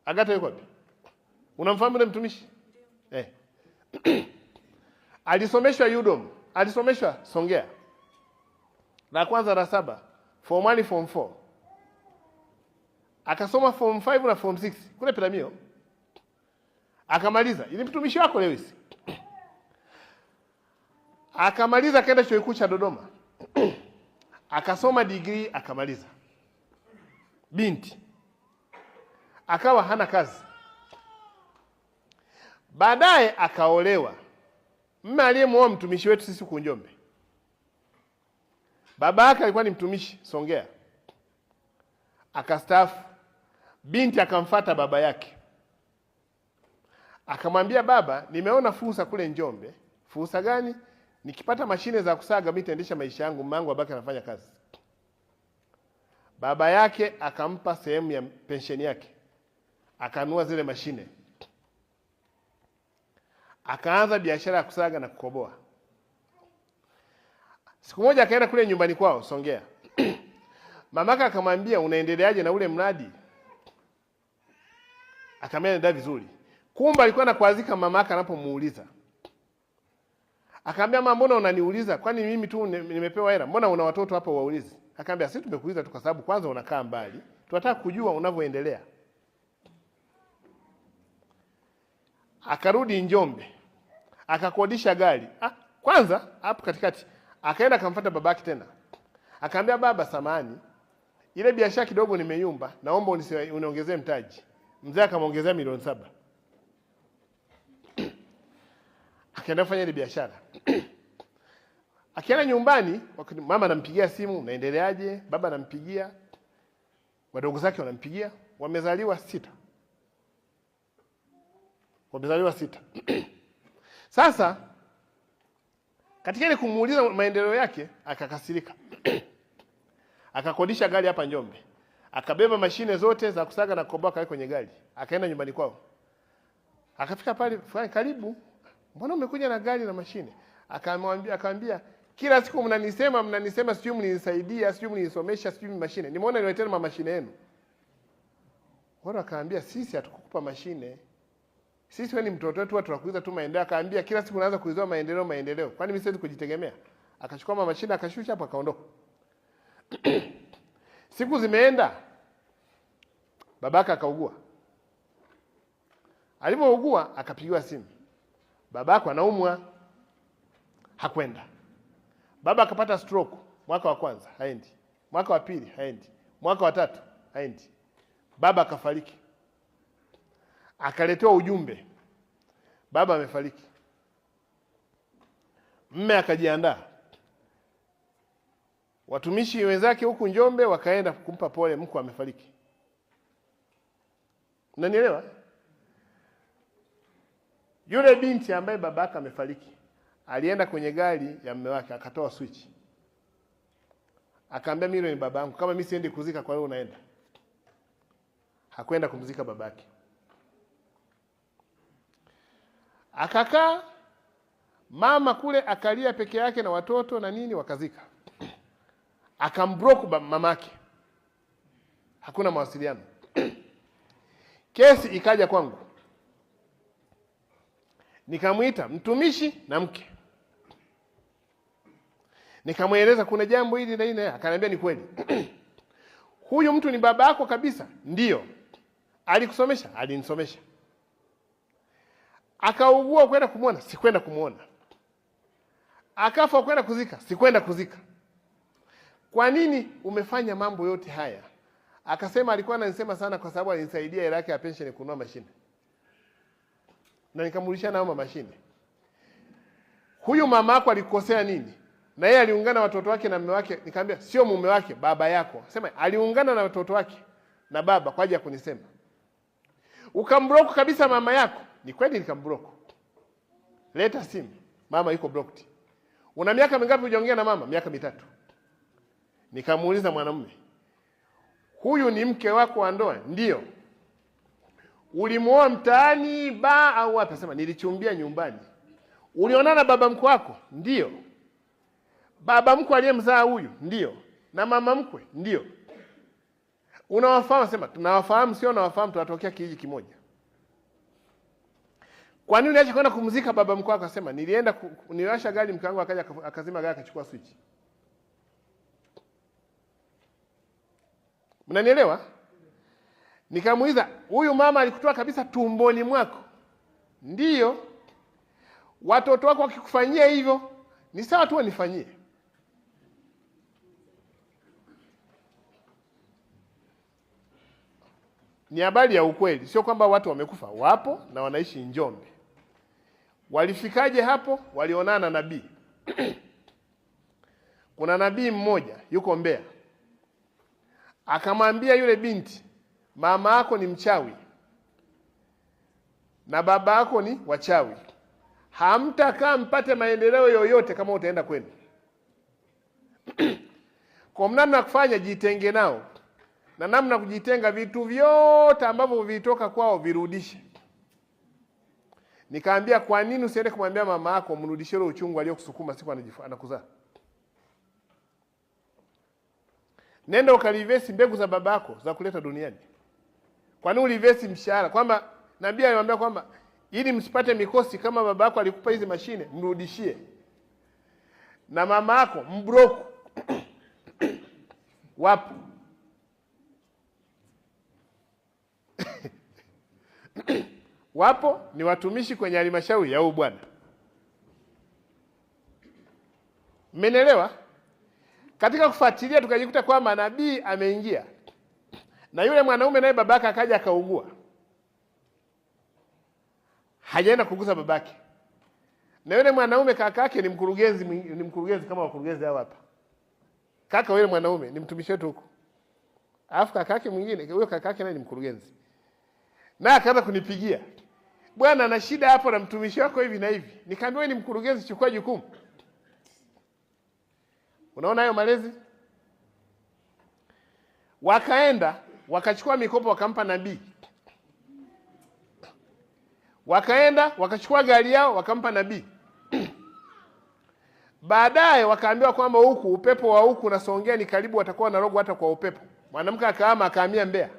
Agata yuko wapi? Unamfahamu yule mtumishi? Eh. Alisomeshwa UDOM, alisomeshwa Songea. La kwanza la saba, form 1, form 4. Akasoma form 5 na form 6 kule Peramiho. Akamaliza. Ili mtumishi wako Lewis. Akamaliza akaenda chuo kikuu cha Dodoma. Akasoma degree akamaliza. Binti akawa hana kazi. Baadaye akaolewa. Mume aliyemuoa mtumishi wetu sisi huku Njombe. Baba yake alikuwa ni mtumishi Songea. Akastaafu. Binti akamfata baba yake. Akamwambia, baba, nimeona fursa kule Njombe. Fursa gani? Nikipata mashine za kusaga mimi nitaendesha maisha yangu, mume wangu abaki anafanya kazi. Baba yake akampa sehemu ya pensheni yake. Akanunua zile mashine. Akaanza biashara ya kusaga na kukoboa. Siku moja akaenda kule nyumbani kwao Songea. Mamaka akamwambia, unaendeleaje na ule mradi? Akamwambia naendelea vizuri. Kumbe alikuwa anakuazika mamaka anapomuuliza. Akamwambia, mama, mbona unaniuliza? Kwani mimi tu nimepewa hela? Mbona una watoto hapa waulize? Akamwambia, sisi tumekuuliza tu kwa sababu kwanza unakaa mbali. Tunataka kujua unavyoendelea. Akarudi Njombe. Akakodisha gari. Kwanza hapo katikati akaenda akamfuata babake tena. Akamwambia, baba, samahani, ile biashara kidogo nimeyumba, naomba uniongezee mtaji. Mzee akamwongezea milioni 7. Akaenda kufanya ile biashara. Akienda nyumbani, mama anampigia simu, unaendeleaje? Baba anampigia. Wadogo zake wanampigia. Wamezaliwa 6. Wamezaliwa 6. Sasa katika ile kumuuliza maendeleo yake akakasirika. Akakodisha gari hapa Njombe. Akabeba mashine zote za kusaga na kukoboa kale kwenye gari. Akaenda nyumbani kwao. Akafika pale, fulani, karibu. Mbona umekuja na gari na mashine? Akamwambia kila siku mnanisema, mnanisema sijui mlinisaidia, sijui mlinisomesha, sijui mashine. Nimeona nileteni mashine yenu. Wao akaambia sisi hatukukupa mashine. Sisi wewe ni mtoto wetu, tunakuuliza tu maendeleo. Akaambia kila siku naanza kuuliza maendeleo, maendeleo. Kwani mimi siwezi kujitegemea? Akachukua mashine akashusha hapo akaondoka. Siku zimeenda, babaka akaugua. Alipougua akapigiwa simu. Babako anaumwa. Hakwenda. Baba akapata stroke mwaka wa kwanza, haendi. Mwaka wa pili haendi. Mwaka wa tatu haendi. Baba akafariki. Akaletewa ujumbe. Baba amefariki. Mme akajiandaa. Watumishi wenzake huku Njombe wakaenda kumpa pole, mkwe amefariki. Unanielewa? Yule binti ambaye babaka amefariki alienda kwenye gari ya mume wake akatoa switch. Akaambia mimi ni babangu, kama mimi siendi kuzika kwa hiyo unaenda. Hakwenda kumzika babake. Akakaa mama kule akalia peke yake na watoto na nini wakazika. Akambroke mamake. Hakuna mawasiliano. Kesi ikaja kwangu. Nikamuita mtumishi na mke. Nikamweleza kuna jambo hili na hili. Akaniambia ni kweli. Huyu mtu ni baba yako kabisa? Ndio. Alikusomesha? Alinisomesha. Akaugua kwenda kumuona? Sikwenda kumuona. Akafa kwenda kuzika? Sikwenda kuzika. Kwa nini umefanya mambo yote haya? Akasema alikuwa ananisema sana kwa sababu alinisaidia hela yake ya pension kununua mashine. Na nikamrudishia nao mashine. Huyu mama yako alikosea nini? Na yeye aliungana na watoto wake na mume wake. Nikamwambia sio mume wake, baba yako. Sema aliungana na watoto wake na baba kwa ajili ya kunisema. Ukamblock kabisa mama yako. Ni kweli nikamblock. Leta simu. Mama yuko blocked. Una miaka mingapi hujaongea na mama? Miaka 3. Nikamuuliza mwanamume, huyu ni mke wako wa ndoa? Ndio. Ulimuoa mtaani ba au wapi? Sema nilichumbia nyumbani. Ulionana baba mkwe wako? Ndio. Baba mkwe aliyemzaa huyu? Ndio. Na mama mkwe? Ndio. Unawafahamu? Sema tunawafahamu, sio nawafahamu, tunatokea kijiji kimoja. Kwa nini uliacha kwenda kumzika baba mkwe wako? Akasema nilienda niliwasha gari, mke wangu akaja akazima gari akachukua switch. Mnanielewa? Nikamuuliza, huyu mama alikutoa kabisa tumboni mwako? Ndiyo. Watoto wako wakikufanyia hivyo ni sawa tu wanifanyie. Ni habari ya ukweli, sio kwamba watu wamekufa, wapo na wanaishi Njombe. Walifikaje hapo? Walionana nabii. Kuna nabii mmoja yuko Mbeya. Akamwambia yule binti, mama yako ni mchawi na baba yako ni wachawi. Hamtakaa mpate maendeleo yoyote kama utaenda kwenu. Kwa namna kufanya, jitenge nao. Na namna kujitenga, vitu vyote ambavyo vilitoka kwao virudishe. Nikaambia, kwa nini usiende kumwambia mama yako mrudishie ule uchungu aliyokusukuma siku anakuzaa? Nenda ukalivesi mbegu za babako za kuleta duniani. Kwa nini ulivesi mshahara? Kwamba nabii alimwambia kwamba ili msipate mikosi, kama babako alikupa hizi mashine mrudishie. Na mama yako mbroku. Wapo. Wapo ni watumishi kwenye halmashauri ya huyu bwana. Mmenielewa? Katika kufuatilia tukajikuta kwamba nabii ameingia. Na yule mwanaume naye babake akaja akaugua. Hajaenda kugusa babake. Na yule mwanaume kaka yake ni mkurugenzi, ni mkurugenzi kama wakurugenzi hao hapa. Kaka yule mwanaume ni mtumishi wetu huko. Alafu kaka yake mwingine, huyo kaka yake naye ni mkurugenzi. Na akaanza kunipigia. Bwana, ana shida hapo na mtumishi wako hivi na hivi. Nikamwambia wewe ni mkurugenzi, chukua jukumu. Unaona hayo malezi? Wakaenda wakachukua mikopo wakampa nabii. Wakaenda wakachukua gari yao wakampa nabii. Baadaye wakaambiwa kwamba huku upepo wa huku unasongea ni karibu watakuwa na rogo hata kwa upepo. Mwanamke akaama akahamia Mbeya.